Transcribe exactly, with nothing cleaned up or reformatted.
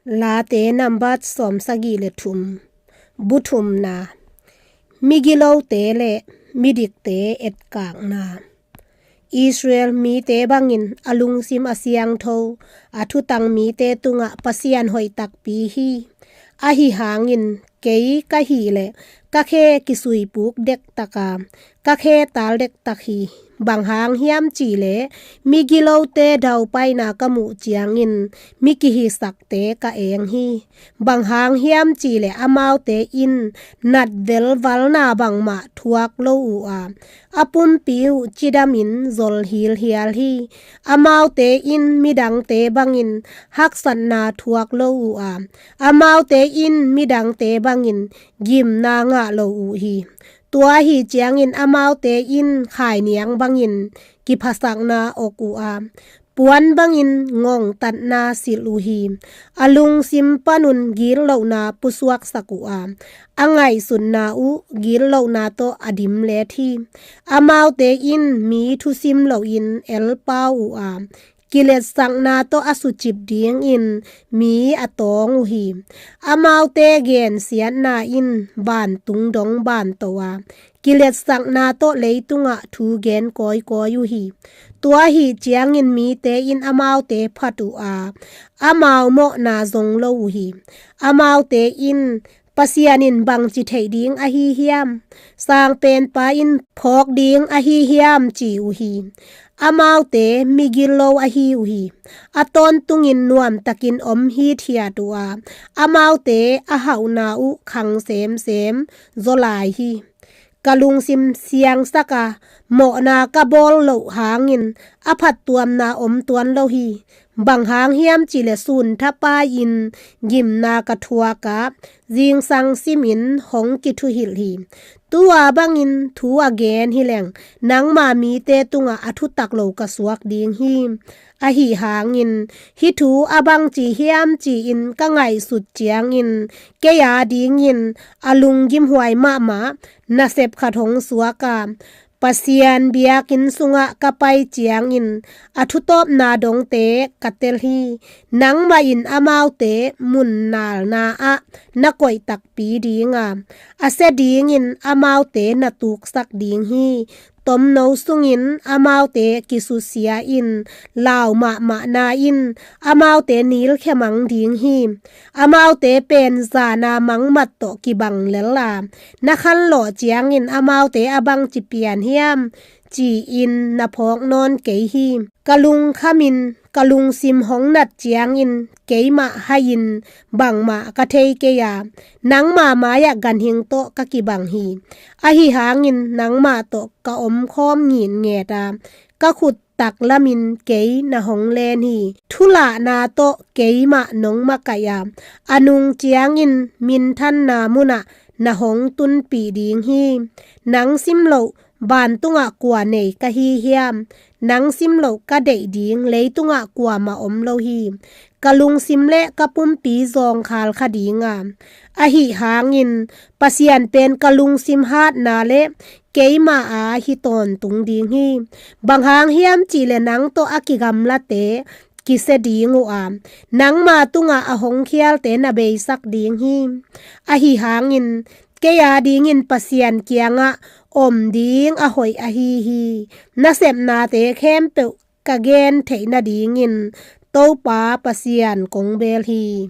Late nambat sawmsagih le thum. Buthumna. Migilote le midikte etkakna. Israel mite bangin a lungsim a siangtho, a thutang mite tungah Pasian hoih takpi hi. Ahi hangin kei ka hih leh ka khe kisuipuk dektak a, ka khe tal dektak hi. Bang hang hiam cih leh migilote daupaina ka muh ciangin mi kihisakte ka eng hi. Bang hang hiam cih leh amaute in nat velvalna bangmah thuak lo uh a, a pumpi uh cidamin zol hilhial hi. Amaute in midangte bangin haksatna thuak lo uh a, amaute in midangte bangin gimna ngah lo uh hi. Tua ahi ciangin amaute in khainiang bangin kiphasakna awk uh a, puan bangin ngongtatna silh uh hi. A lungsim panun gitlohna pusuaksak uh a, a ngaihsutna uh gitlohna tawh a dimlet hi. Amaute in mi thusim loin elpau uh a, kiletsakna tawh a sucip dingin mi a tawng uh hi. Amaute gensiatna in vantung dong banto a, kiletsakna tawh leitungah thu gen kawikawi uh hi. Tua ahi ciangin mite in amaute phat uh a, amau mawhna zong lo uh hi. Amaute in, "Pasian in bangci theih ding ahi hiam? Sangpenpa in phawk ding ahi hiam?" ci uh hi. Amaute migilo ahi uh hi. A tawntungin nuamtakin om hithiat uh a, amaute a hauhna uh khang semsem zaw lai hi. Ka lungsim siangsak a, mawhna ka bawl loh hangin a phattuamna om tuan lo hi. Bang hang hiam cih leh sun thapai-in gimna ka thuak a, zingsang simin hong kithuhilh hi. Tua bangin thu a gen hi leng, nangma mite tungah a thutak lo ka suak ding hi. Ahi hangin hih thu a bangci hiam ci-in ka ngaihsut ciangin kei a dingin a lunggimhuai mahmah nasep khat hong suak a, Pasian biakinn sungah ka pai ciangin a thutawpna dongte ka tel hi. Nangmah in amaute mun nalna ah na koih takpi ding a, a sia dingin amaute na tuksak ding hi. Tomno sungin amaute kisusia-in lau mahmahna in amaute nilkhia mang ding hi. Amaute pen zana mangmat tawh kibang lel a, na khanlawh ciangin amaute a bangci pian hiam ci-in na phawk nawn kei hi. Ka lungkhamin ka lungsim hong nat ciangin keimah hai-in bangmah ka thei kei a, nangma mai-ah ganhing tawh ka kibang hi. Ahi hangin nangmah tawh ka omkhawm ngitnget a, ka khut taklamin kei na hong len hi. Thulahna tawh keimah nong makaih a, a nung ciangin minthanna munah na hong tunpih ding hi. Nang simloh vantungah kua nei ka hi hiam? Nang simloh ka deih ding leitungah kuamah om lo hi. Ka lungsim le ka pumpi zawngkhal kha ding a, ahi hangin Pasian pen ka lungsim hatna le keimah a hi tawntung ding hi. Bang hang hiam cih leh nang tawh a kigamlate kisia ding uh a, nangma tungah a hong khialte na beisak ding hi. Ahi hangin kei a dingin Pasian kiangah om ding a hoih ahi hi. Nasepnate khempeuh ka gen theih nadingin Topa Pasian kong bel hi.